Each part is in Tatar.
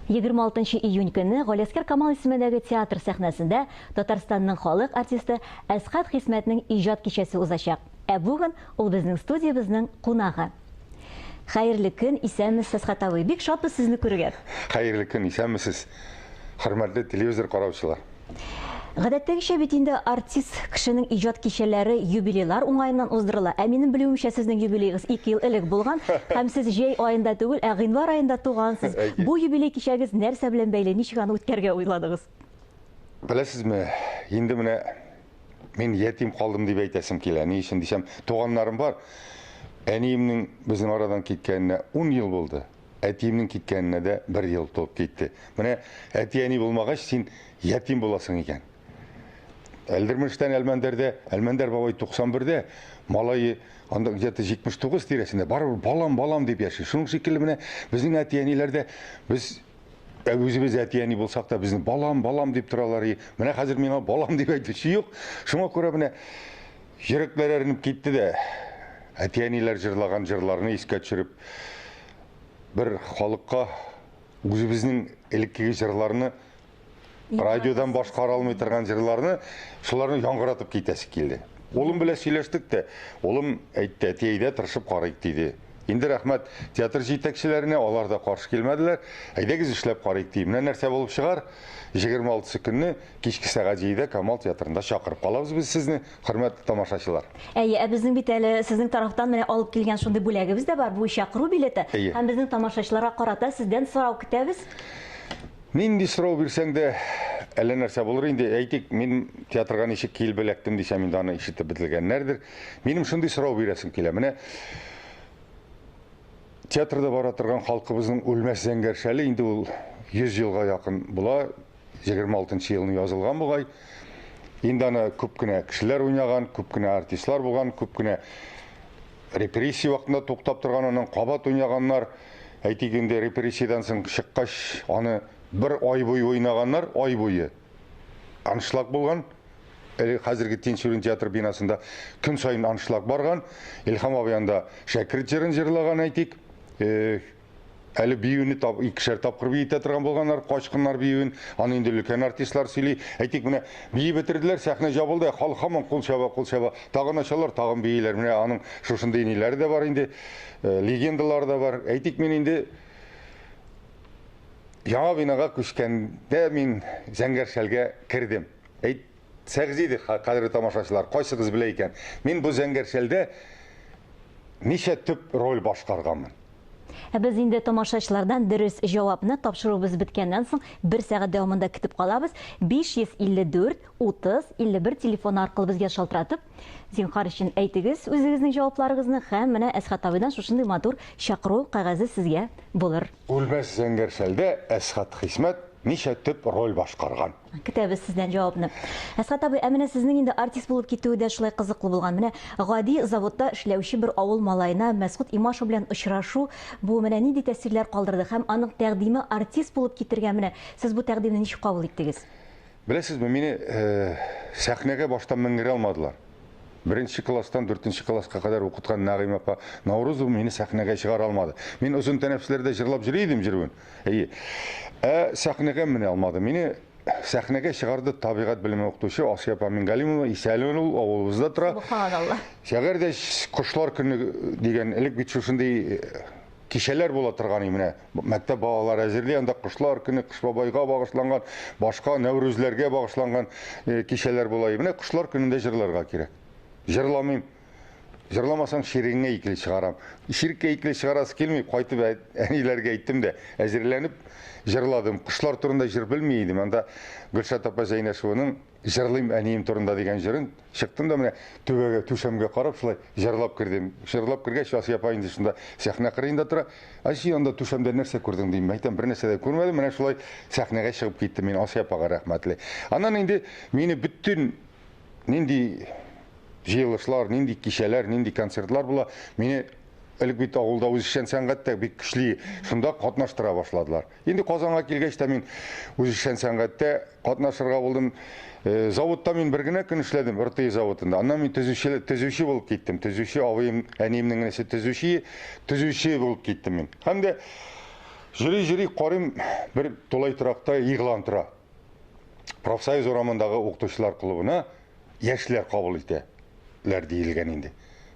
26 июнь көнне Галиәсгар Камал исемендәге театр сәхнәсендә Татарстанның халык артисты Әсхәт Хисмәтнең иҗат кичәсе узачак. Ә бүген ул безнең студиябезнең кунагы. Хәерле көн, исәнмесез, Әсхәт абый. Бик шатбыз сезне күрергә. Хәерле көн, исәнмесез, хөрмәтле телевизор караучылар. Гадәттәгечә бит инде артист кешенең иҗат кичәләре юбилейлар уңаеннан уздырыла. Ә минем белүемчә, сезнең юбилеегыз 2 ел элек булган һәм сез җәй аенда түгел, ә гыйнвар аенда тугансыз. Бу юбилей кичәгез нәрсә белән бәйле, ничек аны үткәрергә уйладыгыз? Беләсезме, инде менә мин ятим калдым дип әйтәсем килә. Ни өчен дисәм, туганнарым бар. Әниемнең безнең арадан киткәненә 10 ел булды. Әтиемнең киткәненә дә бер ел тулып китте. Менә әти-әни булмагач, син ятим буласың икән. Әлдермештән Әлмәндәрдә, Әлмәндәр бабай 91-дә, малае анда где-то 79 тирәсендә, барыбер балам, балам дип яши. Шуның шикелле менә безнең әти-әниләр дә без үзебез әти-әни булсак та безне балам, балам дип торалар. Менә хәзер миңа балам дип әйтүче юк. Шуңа күрә менә йөрәкләр әрнеп китте дә, әти-әниләр җырлаган җырларны искә төшереп, бер халыкка үзебезнең элеккеге җырларны, радиодан башкара алмый торган җырларны, шуларны яңгыратып китәсе килде. Улым белән сөйләштек тә, улым әйтте, әти, әйдә, тырышып карыйк, диде. Инде рәхмәт театр җитәкчеләренә, алар да каршы килмәделәр. Әйдәгез эшләп карыйк, ди. Менә нәрсә булып чыгар, 26 көнне кичке сәгать 7-дә Камал театрында чакырып калабыз без сезне, хөрмәтле тамашачылар. Әйе, ә безнең бит әле сезнең тарафтан менә алып килгән шундый бүләгебез дә бар, бу чакыру билеты. Әйе. Һәм безнең тамашачыларга карата сездән сорау көтәбез. Нинди сорау бирсәң дә, әллә нәрсә булыр инде. Әйтик, мин театрга ничек килеп эләктем дисәм, инде аны ишетеп бетелгәннәрдер. Минем шундый сорау бирәсем килә. Менә театрда бара торган халкыбызның үлмәс зәңгәр шәле инде ул 100 елга якын була. 26 елны язылган бугай. Инде аны күп кенә кешеләр уйнаган, күп кенә артистлар булган, күп кенә репрессия вакытында туктап торган, аннан кабат уйнаганнар. Әйтик инде, репрессиядән соң чыккач, аны бер ай буе уйнаганнар, ай буе. Аншлаг булган. Әле хәзерге Тинчурин театр бинасында көн саен аншлаг барган. Илһам абый анда Шәкерт җырын җырлаган, әйтик. Әле биюне икешәр тапкыр биетә торган булганнар, качкыннар биюен. Аны инде өлкән артистлар сөйли. Әйтик, менә биеп бетерделәр, сәхнә җабылды, халык һаман кул чаба, кул чаба. Тагын ачалар, тагын бииләр. Менә аның шушындый ниләре дә бар инде, легендалары да бар. Әйтик, мин инде яңа бинага күчкәндә мин Зәңгәр шәлгә кердем. Әйтсәгез иде, кадерле тамашачылар, кайсыгыз белә икән? Мин бу Зәңгәр шәлдә ничә төп роль башкарганмын? Ә без инде тамашачылардан дөрес җавапны тапшыруыбыз беткәннән соң бер сәгать дәвамында көтеп калабыз. 554 30 51 телефоны аркылы безгә шалтыратып, зинһар өчен әйтегез үзегезнең җавапларыгызны һәм менә Әсхәт абыйдан шушындый матур чакыру кәгазе сезгә булыр. Үлмәс зәңгәр шәлдә Әсхәт Хисмәт ничә төп роль башкарган? Көтәбез сездән җавапны. Әсхәт абый, ә менә сезнең инде артист булып китүе дә шулай кызыклы булган. Менә гади заводта эшләүче бер авыл малаена Мәсгут Имашев белән очрашу бу менә нинди тәэсирләр калдырды һәм аның тәкъдиме артист булып китергә менә сез бу тәкъдимне ничек кабул иттегез? Беләсезме, мине сәхнәгә башта менгерә алмадылар. Беренче класстан дүртенче класска кадәр укыткан Нәгыймә апа Наурузова мине сәхнәгә чыгара алмады. Мин озын тәнәфесләрдә җырлап йөри идем җыруын. Әйе. Ә сәхнәгә менә алмады. Мине сәхнәгә чыгарды табигать белеме укытучы Асия апа Мингалимова. Исән ул, авылыбызда тора. Субханалла. Әгәр дә кошлар көне дигән элек бит шушындый кичәләр була торган иде менә. Мәктәп балалары әзерли, анда кошлар көне, Кыш бабайга багышланган, башка Нәүрүзләргә багышланган кичәләр була. Менә кошлар көнендә җырларга кирәк. Җырламыйм. Җырламасаң, ширеңне икеле чыгарам. Ширккә икеле чыгарасы килми, кайтып әниләргә әйттем дә, әзерләнеп җырладым. Кошлар турында җыр белми идем. Анда Гөлшат апа Зәйнәшеваның Җырлыйм әнием турында дигән җырын чыктым да менә түбәгә, түшәмгә карап шулай җырлап кердем. Җырлап кергәч, Асия апа инде шунда сәхнә кырыенда тора. Ә син анда түшәмдә нәрсә күрдең дим. Әйтәм, бер нәрсә дә күрмәдем. Менә шулай сәхнәгә чыгып киттем мин. Асия апага рәхмәтле. Аннан инде мине бөтен нинди җыелышлар, нинди кичәләр, нинди концертлар була, мине элек бит авылда үзешчән сәнгать тә бик көчле, шунда катнаштыра башладылар. Инде Казанга килгәч тә мин үзешчән сәнгатьтә катнашырга булдым. Заводта мин бер генә көн эшләдем, РТИ заводында. Аннан мин төзүче, төзүче булып киттем. Төзүче абыем, әниемнең энесе төзүче, төзүче булып киттем мин. Һәм дә Җөри-җөри карыйм, бер тулай торакта игълан тора. Профсоюз урамындагы укытучылар клубына яшьләр кабул итәләр диелгән инде.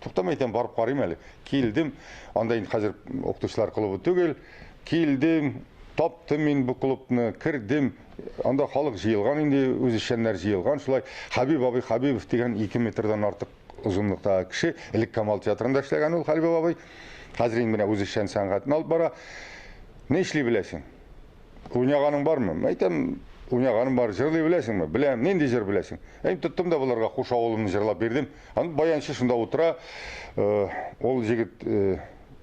Туктам әйтәм, барып карыйм әле. Килдем, анда инде хәзер укытучылар клубы түгел. Килдем, таптым мин бу клубны, кердем. Анда халык җыелган инде, үзешчәннәр җыелган. Шулай Хәбиб абый Хәбибов дигән 2 метрдан артык озынлыктагы кеше, элек Камал театрында эшләгән ул Хәбиб абый. Хәзер инде менә үзешчән сәнгатен алып бара. Ни эшли беләсең? Уйнаганың бармы? Әйтәм, уйнаганым бар. Җырлый беләсеңме? Беләм. Нинди җыр беләсең? Әй, тоттым да боларга Хуш авылымны җырлап бирдем. Аны баянчы шунда утыра. Ул җегет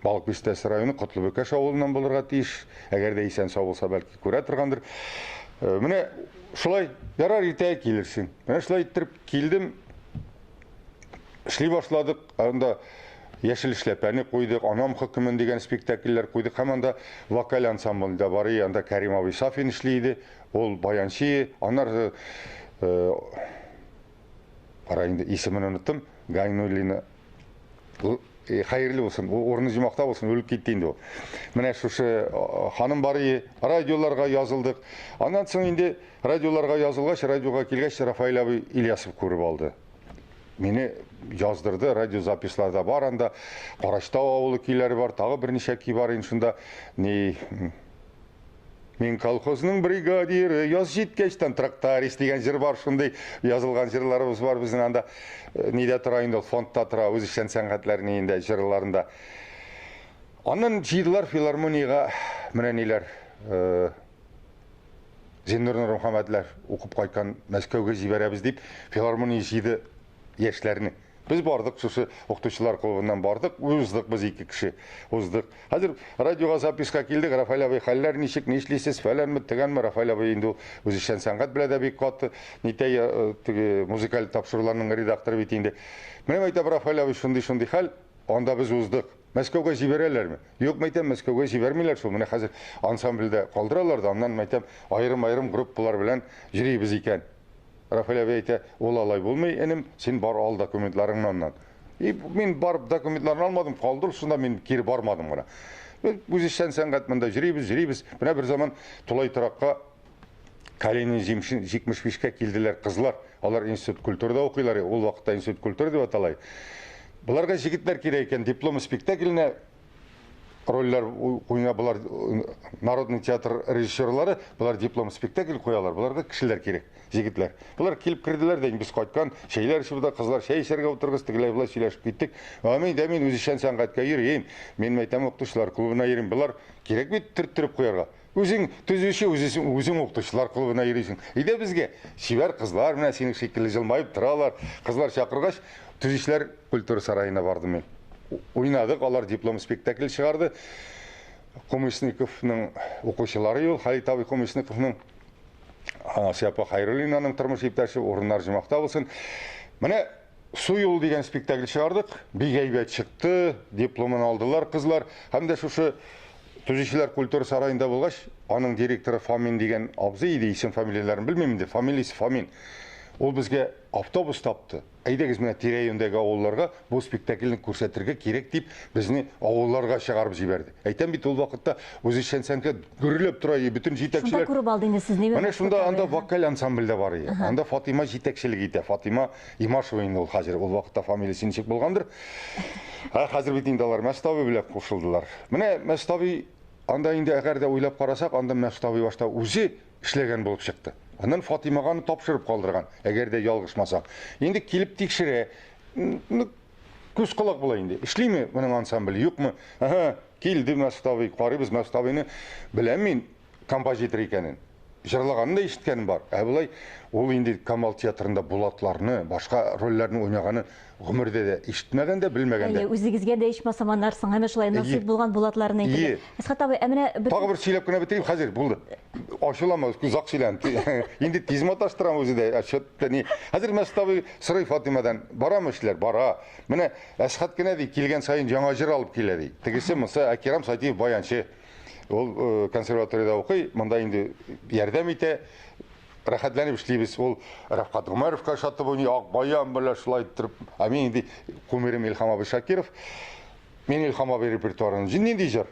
Балык Бистәсе районы Котлыбөкәш авылыннан булырга тиеш. Әгәр дә исән сау булса, бәлки күрә торгандыр. Менә шулай, ярар, иртәгә килерсең. Менә шулай иттереп килдем. Эшли башладык. Анда Яшел эшләпәне куйдык, Анам хөкемен дигән спектакльләр куйдык һәм анда вокаль ансамбль дә бар иде. Анда Кәрим абый Сафин эшли иде. Ул баянчы. Аннары кара инде исемен оныттым. Гайнуллина хәерле булсын, урыны җомакта булсын, үлеп китте инде ул. Менә шушы ханым бар иде. Радиоларга язылдык. Аннан соң инде радиоларга язылгач, радиога килгәч, Рафаэль абый Ильясов күреп алды. Мине яздырды, радиозаписларда бар анда. Карачтау авылы көйләре бар, тагы берничә көй бар инде шунда. Ни Мин колхозның бригадиры, яз җиткәчтән тракторист дигән җыр бар, шундый язылган җырларыбыз бар безнең анда. Нидә тора инде ул, фондта тора, үзешчән сәнгатьләр ниендә, җырларында. Аннан җыйдылар филармониягә менә ниләр, Зиннур Нурмөхәммәтләр укып кайткан, Мәскәүгә җибәрәбез дип, филармония җыйды яшьләрне. Без бардык, шушы укытучылар клубыннан бардык, уздык без ике кеше, уздык. Хәзер радиога записка килдек, Рафаэль абый, хәлләр ничек, нишлисез, фәләнме, тегәнме, Рафаэль абый инде ул үзешчән сәнгать белә дә бик каты, нитә, теге музыкаль тапшыруларның редакторы бит инде. Менә әйтәм, Рафаэль абый, шундый-шундый хәл, анда без уздык. Мәскәүгә җибәрәләрме? Юк, мәйтәм, Мәскәүгә җибәрмиләр шул. Менә хәзер ансамбльдә калдыралар да, аннан мәйтәм, аерым-аерым группалар белән йөрибез икән. Рафаэль абый әйтә, ул алай булмый, энем, син бар ал документларыңны аннан. И мин барып документларны алмадым, калды ул шунда, мин кире бармадым гына. Без үзешчән сәнгать монда йөрибез, йөрибез. Менә бер заман тулай торакка Калинин 75-кә килделәр кызлар. Алар институт культурада укыйлар, ул вакытта институт культуры дип атала. Боларга җегетләр кирәк икән, диплом спектакленә рольләр куйна болар народный театр режиссерлары, болар диплом спектакль куялар, боларга кешеләр кирәк, җегетләр. Болар килеп керделәр дә, без кайткан, чәйләр эчеп утырдык, кызлар чәй эчәргә утыргыз, тегеләй болай сөйләшеп киттек. Ә мин дә мин үзешчән сәнгатькә йөрим, мин әйтәм, укытучылар клубына йөрим. Болар кирәк бит төрттереп куярга. Үзең төзүче, үзең, үзең укытучылар клубына йөрисең. Әйдә безгә, чибәр кызлар менә синең шикелле җылмаеп торалар. Кызлар чакыргач, төзүчеләр культура сараена бардым мин. Уйнадык, алар диплом спектакль чыгарды. Кумысниковның укучылары ул, Халит абый Кумысниковның Асия апа Хайруллинаның тормыш иптәше, урыннар җомакта булсын. Менә Су юлы дигән спектакль чыгардык. Бик әйбәт чыкты, дипломын алдылар кызлар. Һәм дә шушы Төзүчеләр культура сараенда булгач, аның директоры Фомин дигән абзый иде, исем фамилияләрен белмим инде, фамилиясе Фомин. Ул безгә автобус тапты. Әйдәгез менә тирә-юньдәге авылларга бу спектакльне күрсәтергә кирәк дип, безне авылларга чыгарып җибәрде. Әйтәм бит, ул вакытта үзешчән сәнгать гөрләп тора иде, бөтен җитәкчеләр. Шунда күреп алды инде сезне. Менә шунда анда вокаль ансамбль дә бар иде. Анда Фатыйма җитәкчелек итә. Фатыйма Имашева инде ул хәзер, ул вакытта фамилиясе ничек булгандыр. Ә хәзер бит инде алар Мәстави белән кушылдылар. Менә Мәстави анда инде әгәр дә уйлап карасак, анда Мәстави башта үзе эшләгән булып чыкты. Аннан Фатимага аны тапшырып калдырган, әгәр дә ялгышмасак. Инде килеп тикшерә. Ну, күз колак була инде. Эшлиме моның ансамбле, юкмы? Ага, килде Мәстави, карыйбыз Мәставины. Беләм мин композитор икәнен. Җырлаганын да ишеткәнем бар. Ә болай ул инде Камал театрында Булатларны, башка рольләрне уйнаганы гомердә дә ишетмәгән дә, белмәгән дә. Әйе, үзегезгә дә ичмасам аннары соң әнә шулай насыйп булган Булатларны әйтергә. Әсхәт абый, ә менә бер Тагы бер сөйләп кенә бетерим, хәзер булды. Ачуланма, озак сөйләдем. Инде тиз маташтырам үзе дә. Чөттә ни. Хәзер Мәсхәт абый сорый Фатимадан, барамы эшләр? Бара. Менә Әсхәт кенә ди, килгән саен яңа җыр алып килә ди. Тегесе монсы Әкирам Сайтиев баянчы. Ул консерваториядә укый, монда инде ярдәм итә. Рәхәтләнеп эшлибез. Ул Рәфкать Гомәровка ошатып уйный, ак баян белән шулай иттереп. Ә мин инде кумирым Илһам абый Шакиров. Мин Илһам абый репертуарын нинди җыр?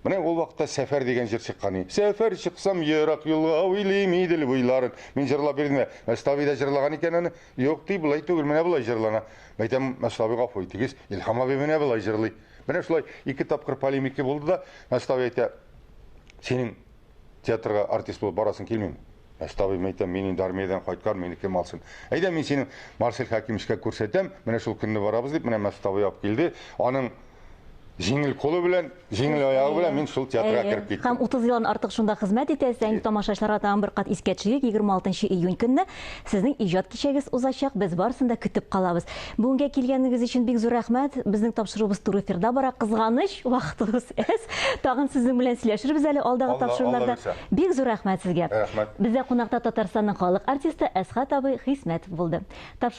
Менә ул вакытта Сәфәр дигән җыр чыккан иде. Сәфәр чыксам ерак юлга, уйлыйм Идел буйларын. Мин җырлап бирдем дә, Мәсхүт абый да җырлаган икән аны. Юк, ди, болай түгел, менә болай җырлана. Мәйтәм, Мәсхүт абый, гафу итегез, Илһам абый менә болай җырлый. Менә шулай ике тапкыр полемика булды да, Мәсхүт абый әйтә, синең театрга артист булып барасың килмиме? Мәсхүт абый, мәйтәм, мин инде армиядән кайткан, мине кем алсын? Әйдә, мин сине Марсель Хәкимовичка күрсәтәм, менә шул көнне барабыз дип, менә Мәсхүт абый алып килде. Аның җиңел кулы белән, җиңел аягы белән мин шул театрга кереп киттем. Һәм 30 елдан артык шунда хезмәт итәсез. Ә инде тамашачыларга тагын бер кат искә төшерик, 26 июнь көнне сезнең иҗат кичәгез узачак. Без барысын да көтеп калабыз. Бүгенгә килгәнегез өчен бик зур рәхмәт. Безнең тапшыруыбыз туры эфирда бара. Кызганыч, вакытыбыз әз. Тагын сезнең белән сөйләшербез әле алдагы тапшыруларда. Бик зур рәхмәт сезгә. Рәхмәт. Бездә кунакта Татарстанның халык артисты Әсхәт абый Хисмәтов булды.